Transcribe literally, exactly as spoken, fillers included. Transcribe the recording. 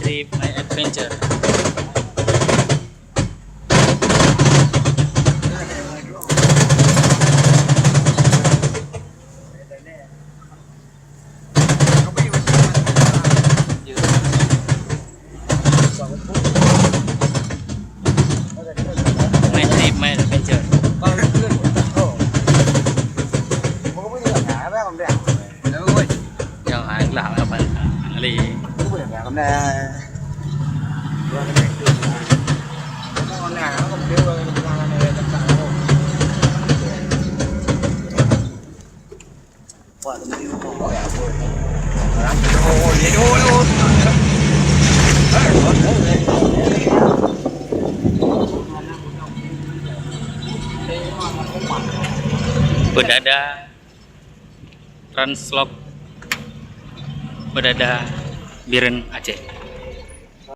Trip My Adventure. My Trip My Adventure. Yang lain lah, apa? Ali. Peudada Translok, Peudada Bireuen Aceh.